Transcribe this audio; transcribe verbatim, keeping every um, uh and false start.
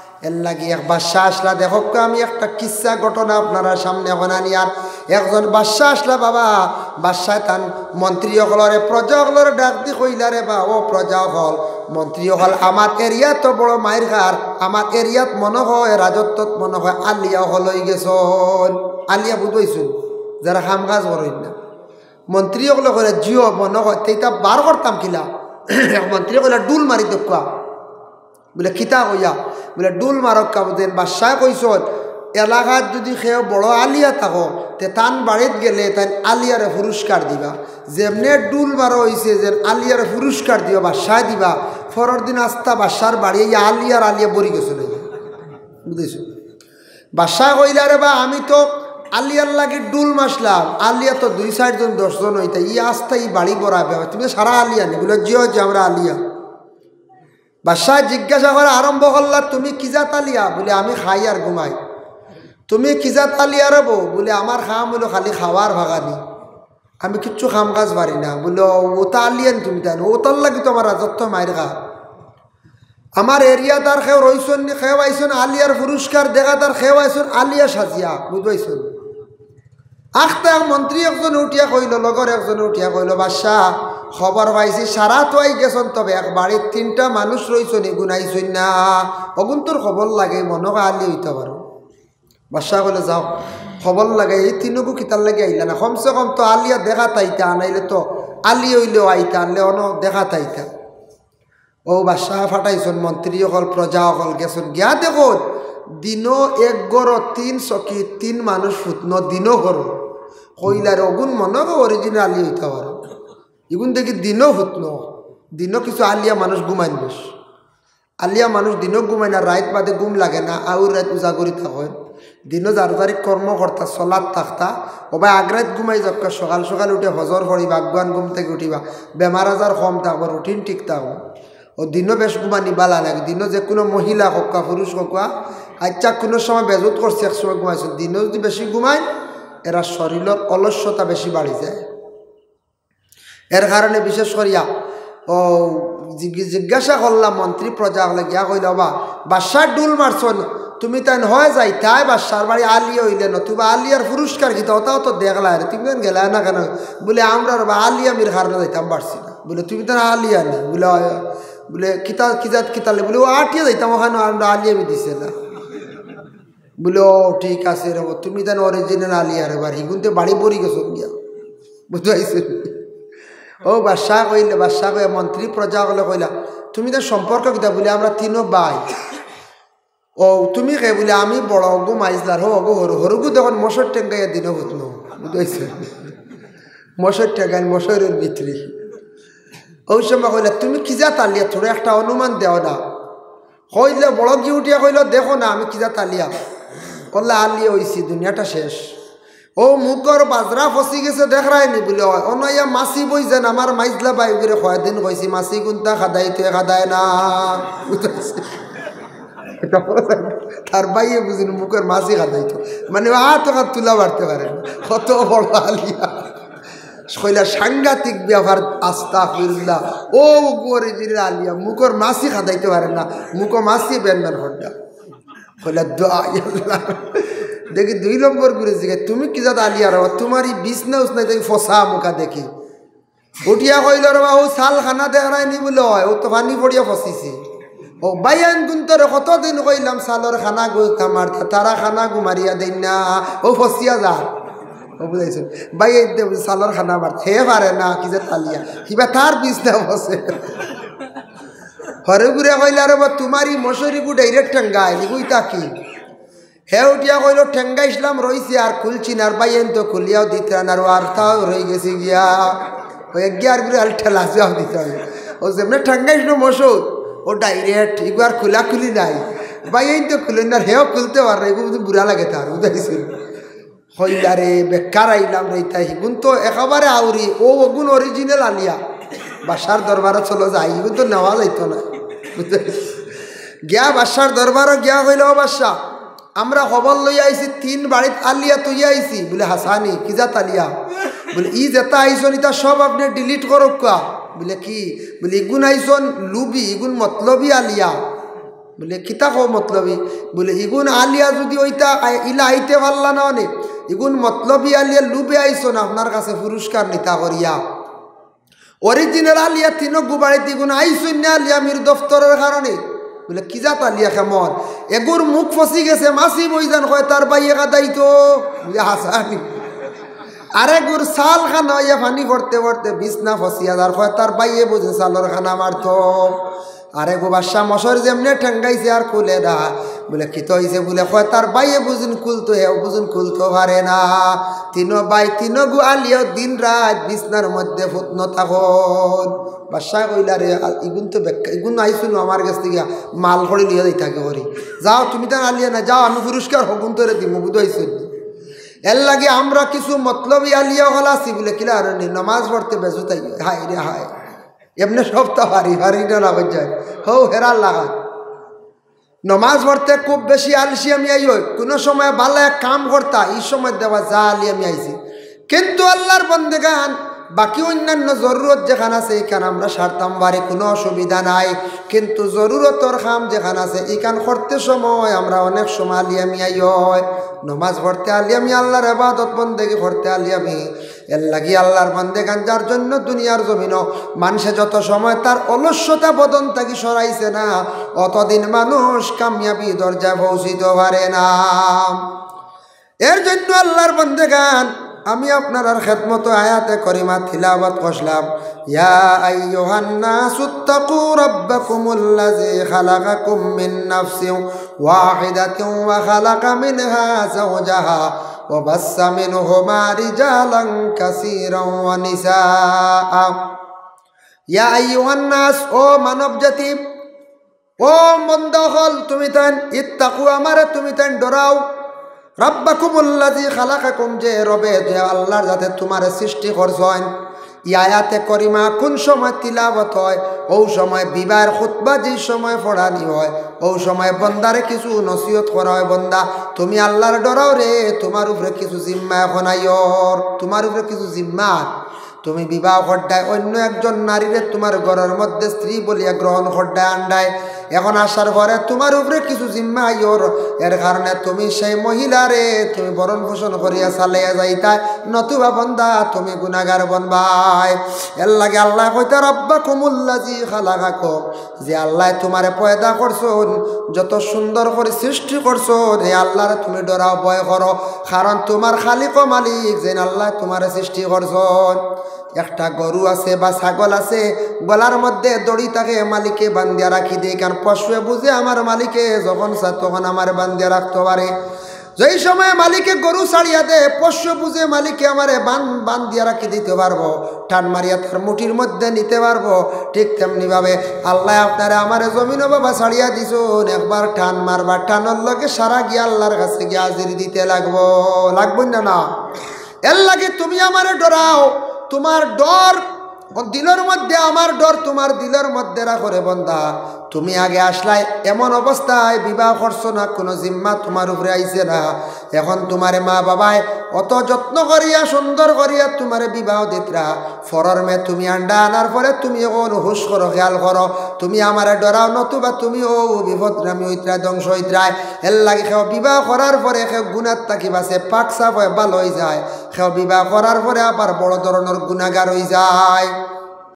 এরলাগি এক বাদশা আসলা, দেখউক্কা, আমি একটা কিচ্ছা ঘটনা আপনারার সামনে অখন আনিয়ার। একজন বাদশা আসলা বাবা, বাদশায় তান মন্ত্রী অকলরে, প্রজা অকলরে ডাক দি কইলা, "রে বা, ও প্রজা অকল, মন্ত্রী অকল, আমার এরিয়াত তো বড় মাইর খার, আমার এরিয়াত মনো অয়, রাজত্বত মনো অয় আলিয়া অকল অইগেছইন।" আলিয়া বুঝছইন, যারা কাম কাজ করইন না। মন্ত্রী অকলে কইলা, "জি অয়, মনো অয়, তে ইতা বার করতাম কিলা?" এক মন্ত্রী কইলা, "ডুল মারি দেউক্কা।" বুলে, "কিতা কইয়া?" বুলে, "ডুল মারউক্কা, বুঝইন, বাদশায় কইছইন, এলাকাত যুদি কেউ বড় আলিয়া থাকো, তে তান বাড়িত গেলে তাইন আলিয়ারে পুরস্কার দিবা। যেমনে ডুল মারা অইছে, যেন আলিয়ারে পুরস্কার দিবা, বাদশায় দিবা।" পরর দিন আস্তা বাদশার বাড়ি ইয়া আলিয়ার আলিয়া ভরি গেছে না।" বুঝছইন? বাদশায় কইলা, "রে বা, আমি তো আলিয়ার লাগি ডুল মারলাম, আলিয়া তো দুই চাইরজন দশজন অইতা, ই আস্তা ই বাড়ি ভরাইবা, তুমি সারা আলিয়া নি?" বুলে, "জি অয়, জি অয়, আমরা আলিয়া।" বাদশায় জিজ্ঞাসা করা আরম্ভ করলা, "তুমি কি জাত আলিয়া?" বুলে, "আমি খাই আর ঘুমাই।" "তুমি কি জাত আলিয়া রে বা?" বুলে, "আমার কাম অইলো খালি খাওয়ার বাগানি, আমি কিচ্ছু কাম কাজ পারি না।" বুলে, "ও, অতা আলিয়া নি তুমি তাইন? অতার লাগি তো আমার রাজত্ব মাইর খা। আমার এরিয়াত আর কেউ রইছইন নি, কেউ আইছইন আলিয়ার পুরস্কার দেখাত, আর কেউ আইছইন আলিয়া সাজিয়া।" বুঝছইন? আখতা এক মন্ত্রী একজনে উঠিয়া কইলো, লগর একজনে উঠিয়া কইলো, "বাদশা, খবর পাইছি সারা তো আই গেছইন, তবে এক বাড়িত তিনটা মানুষ রইছইন, ইগুন আইছইন না, অগুনতর খবর লাগে, মনো অয় আলিয়া অইতা পারো।" বাদশা কইলো, "যাও, খবর লাগাই, ই তিনগু কিতার লাগি আইলা না? কমসে কম তো আলিয়া দেখাত আইতা, নাইলে তো আলিয়া অইলেও আইতা, আনলে অনো দেখাত আইতা।" অউ বাদশা পাঠাইছইন, মন্ত্রী অকল, প্রজা অকল গেছইন, গিয়া দেখইন দিনো এক ঘরো তিন চকিত তিন মানুষ হুতনো দিনো ঘরো। কইলা, "রে, অগুন মনো অয় original আলিয়া অইতা পারো। ইগুন দেখি দিনো হুতনো, দিনো কিছু আলিয়া মানুষ ঘুমাইন বেশ। আলিয়া মানুষ দিনো ঘুমাইন আর রাইত বাদে ঘুম লাগে না, আউর রাইত উজাগরি থাকইন। দিনো যার যারি কর্মকর্তা চলাত থাকতা, অউ বায় আগ রাইত ঘুমাই যাউক্কা, সকাল সকাল উঠে ফজর পড়িবা, আগুয়ান ঘুম থাকি উঠিবা, বেমার আজার কম থাকবো, routine ঠিক থাকবো।" অউ দিনো বেশ ঘুমানি বালা নায়, দিনো যেকুনু মহিলা অউক্কা, পুরুষ অউক্কা, আইচ্ছা কুনু সময় বেজুত করছে, এক সময় ঘুমাইছে, দিনো যুদি বেশি ঘুমাইন, এরা শরীলর অলস্যতা বেশি বাড়ি যায়। এর কারণে বিশেষ করিয়া অউ জিজ্ঞ-, জিজ্ঞাসা করলা মন্ত্রী প্রজা অকলে, গিয়া কইলা, "বা, বাদশায় ডুল মারছইন, তুমি তাইন অয় যাইতায় বাদশার বাড়ি আলিয়া অইলে, নতুবা আলিয়ার পুরস্কার কিতা, অতাও তো দেখলায় রে, তুমি তাইন গেলায় না কেনে?" বুলে, "আমরা রে বা আলিয়া মির কারণে যাইতাম পারছি না।" বুলে, "তুমি তাইন আলিয়া নি?" বুলে, "অয়।" বুলে, "কিতা, কি জাত, কিতা লে?" বুলে, "অউ আটিয়া যাইতাম, অখানো আমরা আলিয়া মি দিছে না।" বুলে, "ও, ঠিক আছে রে বা, তুমি তাইন original আলিয়া রে বা, আর হিগুনতে বাড়ি ভরি গেছইন গিয়া।" বুঝছইন? অউ বাদশা কইলে, বাদশা কইয়া মন্ত্রী প্রজা অকলে কইলা, "তুমি তাইন সম্পর্ক কিতা?" বুলে, "আমরা তিনো ভাই।" "ও, তুমি কে?" বুলে, "আমি বড়, অগু মাইজলা, হউ, অগু হুরু, হুরুগু দেখইন মশর ঠেঙ্গাইয়া দিনো হুতনো।" বুঝছইন? মশর ঠেঙ্গাইন, মশরর ভিতরে। অউ সময় কইলা, "তুমি কি জাত আলিয়া, থুড়া একটা অনুমান দেও না।" কইলে বড়গি উঠিয়া কইলো, "দেখো না, আমি কি জাত আলিয়া।" কইলা, "আলিয়া অইছি, দুনিয়াটা শেষ।" "অউ মুখর বাজরা ফসি গেছে, দেখরায় নি?" বুলে, "অয়।" "অনো আইয়া মাছি বই যেন আমার মাইজলা ভাইগুরে কয়দিন কইছি, মাছি কুন্তা খাদাইতে খাদায় না।" তার ভাইয়ে বুঝিন মুখর মাছি খাদাইতো, মানে, অউ আত অখান তুলা বাড়তে পারে না, কত বড় আলিয়া। কইলা, "সাংঘাতিক ব্যাপার, আস্তাগফিরুল্লাহ। অউ অগু original আলিয়া, মুখর মাছি খাদাইতে পারে না, মুখো মাছি বেন বেন হড্ডা।" কইলা, "দোয়া, ইয়া আল্লাহ।" দেখি দুই নম্বর গুরে জিগাই, "তুমি কি জাত আলিয়া রে বা? তুমার ই বিছনা উছনা দেখি ফসা মুখা দেখি।" উঠিয়া কইলো, "রে বা, অউ চালখানা দেখরায় নি?" বুলে, "অয়, অউ তো পানি পড়িয়া ফসিছে।" "ও ভাইয়াইন, কুন্তা রে, কতদিন কইলাম চালর খানাগু মারতা, তারা খানাগু মারিয়া দেইন না, অউ ফসিয়া যার।" অউ বুঝছইন? ভাইয়াইন্তে বুলে চালর খানা মারতা, হে পারে না, কি জাত আলিয়া, কিবা তার বিছনা ফসে। হুরুগুরে কইলা, "রে বা, তুমার ই মশরিগু direct ঠেঙ্গাইল, ইগু ইতা কি?" হে উঠিয়া কইলো, "ঠেঙ্গাইছলাম রইছে আর খুলছি না, আর ভাইয়াইন্তে খুলিয়াও দিতা না, আর অউ আরতাও রইগেছে গিয়া।" অউ এক গিয়ার গুরে আর ঠেলা যাও দিতা অয়। অউ যেমনে ঠেঙ্গাইছলো মশর, অউ direct, ইগু আর খুলাখুলি নাই। ভাইয়াইন্তে খুলইন না, হেও খুলতে পারে না, ইগু বুঝি বুড়া লাগে তার, বুঝছইন? কইলা, "রে, বেকার আইলাম রে, ইতা হিগুন তো একেবারে আউরি, অউ অগুন original আলিয়া। বাদশার দরবারো চলো যাই, হিগুন তো নেওয়া যাইতো না।" গিয়া বাদশার দরবারো গিয়া কইলো, "ও বাদশা, আমরা খবর লইয়া আইছি, তিন বাড়িত আলিয়া থইয়া আইছি।" বুলে, "হাছা নি, কি জাত আলিয়া?" বুলে, "ই যেতা আইছইন, ইতা সব আপনে delete করউক্কা।" বুলে, "কি?" বুলে, "ইগুন আইছইন লুভি, ইগুন মতলবি আলিয়া।" বুলে, "কিতা কও মতলবি?" বুলে, "ইগুন আলিয়া যুদি অইতা, আই-, ইলা আইতে পারলা না অনে। ইগুন মতলবি আলিয়া লুবে আইছইন আপনার কাছে পুরস্কার নিতা করিয়া। Original আলিয়া তিনগু বাড়িত ইগুন আইছইন না আলিয়া মির দফতরর কারণে।" বুলে, "কি জাত আলিয়া কেমন?" "এগুর মুখ ফসি গেছে, মাছি বইজান কয় তার বাইয়ে কাদাইতো।" বুলে, "হাছানি।" "আরেগুর চাল খানা অইয়া পানি পড়তে পড়তে বিছনা ফসিয়া যার কয় তার বাইয়ে বুঝি চালর খানা মারতো।" "আরেগু বাদশা মশর যেমনে ঠেঙ্গাইছে আর খুলে না।" বুলে, "কিতা অইছে?" বুলে, "কয় তার বাইয়ে বুঝিন খুলতো, হেও বুঝিন খুলতো পারে না।" তিনো ভাই, তিনগু আলিয়াও দিন রাইত বিছনার মধ্যে ফুতন থাকইন। বাদশায় কইলা, "রে, আ, ইগুন তো বেক্কা, ইগুন আইছইন আমার গেছ থাকি মাল করি লইয়া যাইতা কিতা করি। যাও, তুমি তান আলিয়া না, যাও, আমি পুরস্কার হগুন্তরে দিমু, বুঝো আইছইন।" এরলাগি আমরা কিছু মতলবি আলিয়া অকল আছি বুলে কিলা আর নি, নমাজ পড়তে বেজুত আই, হায় রে হায়। এমনে সবতা পারি, পারি না, না বুঝছইন। হউ হেরার লাগা। নমাজ পড়তে খুব বেশি আলসিয়ামি আইও, কুনু সময় ভালা এক কাম করতা, ই সময় দেখবা যা আলিয়ামি আইছে। কিন্তু আল্লার বন্দেগান, বাকি অইন্যান্য জরুরত যেখান আছে, ইখান আমরা সারতাম পারি, কুনু অসুবিধা নাই। কিন্তু জরুরতর কাম যেখান আছে, ইখান করতে সময় আমরা অনেক সময় আলিয়ামি আইও। নমাজ পড়তে আলিয়ামি, আল্লার ইবাদত বন্দেগি করতে আলিয়ামি। এরলাগি আল্লার বন্দেগান, যার জন্য দুনিয়ার জমিনো মানষে যত সময় তার অলস্যতা বদন থাকি সরাইছে না, অতদিন মানুষ কামিয়াবি দরজায় পৌঁছিতো পারে না। এর জন্য আল্লার বন্দেগান, আমি আপনারার খেদমতো আয়াতে করিমা তিলাওয়াত করলাম, "ইয়া আইয়ুহান নাসু ইত্তাকু রাব্বাকুমুল্লাযী খালাকাকুম মিন নাফসিন ওয়াহিদাতিন ওয়া খালাকা মিনহা যাওজাহা ওয়া বাসসা মিনহুমা রিজালান কাসীরান ওয়া নিসাআ।" ইয়া আইয়ুহান নাস, ও মানব জাতি, ও বন্দা অকল, তুমি তাইন ইত্তাকু, আমারে তুমি তাইন ডরাও। রাব্বাকুমুল্লাযী খালাকাকুম, যে রবে, যে আল্লার যাতে তুমারে সৃষ্টি করছইন। ই আয়াতে করিমা কুন সময় তিলাওয়াত অয়? অউ সময় বিবাহের খুতবা যেই সময় পড়ানি অয়, অউ সময় বন্দারে কিছু নসিহত করা অয়, "বন্দা, তুমি আল্লারে ডরাও রে, তুমার উপরে কিছু জিম্মা এখন আইয়র, তুমার উপরে কিছু জিম্মা।" তুমি বিবাহ কররায়, অইন্য একজন নারীরে তুমার ঘরর মধ্যে স্ত্রী বলিয়া গ্রহণ কররায়, আনরায়। এখন আসার পরে তুমার উপরে কিছু জিম্মা আইয়র, এর কারণে তুমি সেই মহিলারে তুমি ভরণ পোষণ করিয়া চালাইয়া যাইতায়, নতুবা বন্দা তুমি গুনাগার বনবায়। এরলাগি আল্লায় কইতা, "রাব্বাকুমুল্লাযী খালাকাকুম", যে আল্লায় তুমারে পয়দা করছইন, যত সুন্দর করি সৃষ্টি করছইন, হে আল্লারে তুমি ডরাও, ভয় করো, কারণ তুমার খালিক ও মালিক যেইন আল্লায় তুমারে সৃষ্টি করছইন। একটা গরু আছে বা ছাগল আছে, গলার মধ্যে দড়ি থাকে, মালিকে বান্ধিয়া রাখি দেয়, কারণ পশুয়ে বুঝে আমার মালিকে যখন চায় তখন আমারে বান্ধিয়া রাখতো পারে। যেই সময় মালিকে গরু ছাড়িয়া দেয়, পশু বুঝে মালিকে আমারে বান-, বান্ধিয়া রাখি দিতো পারবো, টান মারিয়া তার মুঠির মধ্যে নিতে পারবো। ঠিক তেমনি ভাবে আল্লায় আপনারে আমারে জমিনো বাবা ছাড়িয়া দিছইন, একবার টান মারবা, টানর লগে সারা গিয়া আল্লার কাছে গিয়া হাজির দিতে লাগবো, লাগবো না, না? এরলাগি তুমি আমারে ডরাও, তুমার ডর ও দিলর মধ্যে আমার ডর তুমার দিলর মধ্যে রাখো রে বন্দা। তুমি আগে আছলায় এমন অবস্থায় বিবাহ করছো না, কুনু জিম্মা তুমার উপরে আইছে না। এখন তুমারে মা বাবায় অত যত্ন করিয়া সুন্দর করিয়া তুমারে বিবাহ দিতরা, পরর মেয়ে তুমি আন্ডা আনার পরে তুমি অখন হুশ করো, খেয়াল করো, তুমি আমারে ডরাও, নতুবা তুমিও বিপদগামী অইতরায়, ধ্বংস অইতরায়। এরলাগি কেউ বিবাহ করার পরে কেউ গুনার থাকি বাঁচে, পাক সাফ অয়, ভালা অইযায়। কেউ বিবাহ করার পরে আবার বড় ধরনর গুনাগার অইযায়।